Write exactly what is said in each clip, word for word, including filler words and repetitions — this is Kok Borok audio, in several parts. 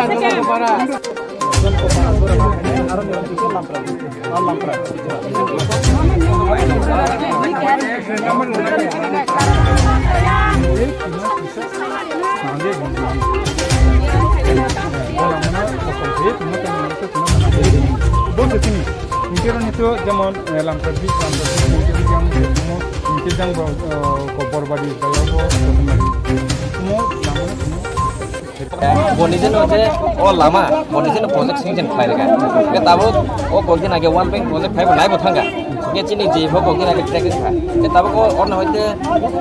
Bo se tini. Hingke roni to jemon, eh, Lamkra Bridge, Lamkra Bridge, hingke jang bo, eh, ko Borbari, Bayabo, Kotomari. Mo, lama no, mo. Boni jeno je o lama, boni jeno project sanction khlai rega. Ke tabuk o kok din age World Bank project phaibo naibo thangka. Ke chini je bo kok din age track kha. Ke tabuk o orna hoite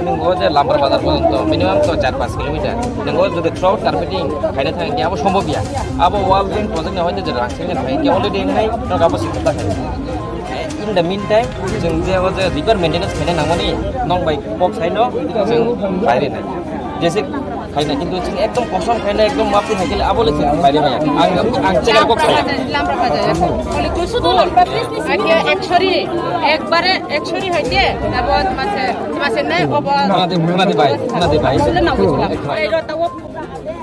nung o je Lamkra Bazar porjonto minimum to char panch kilometer. Nung o jodi throughout carpeting khaina thang ke abo sombhob ya. Abo World Bank project na hoite je rang sanction khai ke already ngai no abo sikta khai. In the meantime, chwng je o je repair maintenance khaina nangmani nong bai kok saino chwng bai rwnai. Jese khaina, kintu chwng ekdom kosom khaina, ekdom mapli khaikhe abo le chwng bai rwnai. Ang, ang chekar kok saina. Lamra baja, lamra baja. Bole tu sudu. Akhia ekshori, ekbare ekshori hoite, abo mase, mase nai obo. Khna de, khna de bai, khna de bai. Bole nang bujula. Ai ro tawo.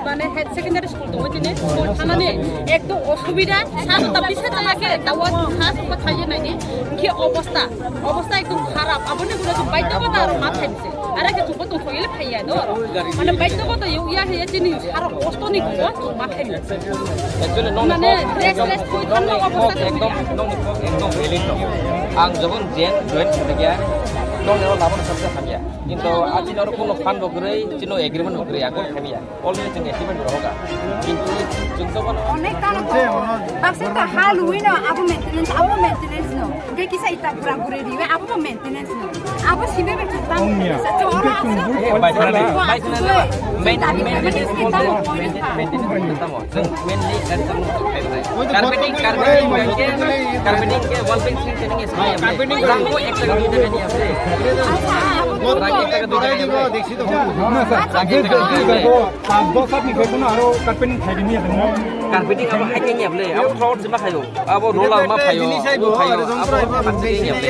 Mane higher secondary school tongo chini, school thanani ekdom osubida, sa ta bisa tana khe, tawo sa sokha thaiye naidi, khe obosta, obosta ekdom kharap, aboni gura to baidhokota aro ma thai bise. Are khe chubo tong khoile phaiya do aro. Mane baidhokota yo ya he chini saro kosto ni gura to ma thai bise. Actually, nong mane restless koi thanma obosta ekdom, nong ekdom valid no. Ang jobon jen join khaiya, nong ero labon sabse hamya. Kintu a chini oro kono fund bo kwrwi, chini agreement bo kwrwi, ako hamya. Already chwng agreement rohoka. Kintu chwng to bono onek tano to. Baksa ta ha lui no, abo maintenance, abo maintenance no. Hingke kisa ita gura gure riwe, abo bo maintenance no. Abo sibe be chwng tamo. Ongya. Sa choro asa. Bai khna de, bai khna de. Main, main, main, main, main, main, tamo. Chwng mainly carpeting, carpeting, carpeting ke, carpeting ke wall paint sing sing ke. Carpeting rang ko ek taka dui taka ni ase. Rang ek taka dui taka ni ase. Na, sir, je, je, je, je, ko, pas dos sat ni khe kono aro carpeting khai ni ase, no? Carpeting abo hai ni able, abo floor se ma khayo, abo roller ma khayo, khayo, abo hai ni able.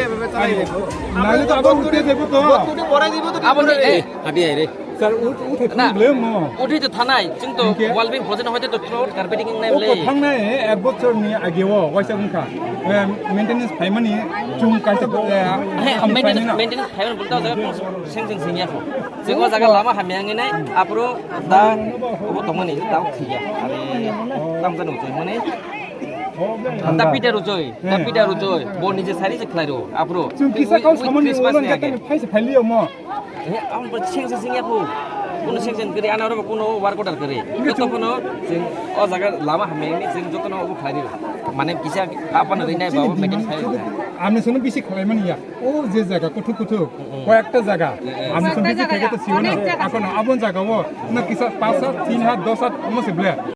Nai to abo utte debo to. Abo ni, eh, hadi hai re. Sir, ut, ut, ut, na, problem no. Uthi to thanai, chwng to wall beam hoje no hoite to floor carpeting nai ble. Thangnai, eh, ek bochor ni age o, waisa wngkha. Eh, maintenance phaimani chwng kaisa, eh, maintenance, maintenance phaimani bulta jaga seng seng seng ya. Chwng o jaga lama hamya ngai nai, apro da obo tongmani da thiya. Are tam jani uchoi mani. Da pita uchoi, da pita uchoi. Bo nije sari se khlai ro, apro. Chwng kisa kau samani Christmas ulo ni age. Phaisa phailiyo mo. He, ang bo seng seng ya ko. Kuno seng seng kari, ana ro kuno work order kari. Joto kuno seng o jaga lama hamya ni seng joto no obo khlai ro. Mane kisa apa na rinai babo meeting khai. Amni sono bisi khlai mani ya. O je jaga kuthuk kuthuk, koyekta jaga. Amni sono bisi khlai kata siyo na. Akono abon jaga o na kisa pas hat, tin hat, dos hat omo se ble.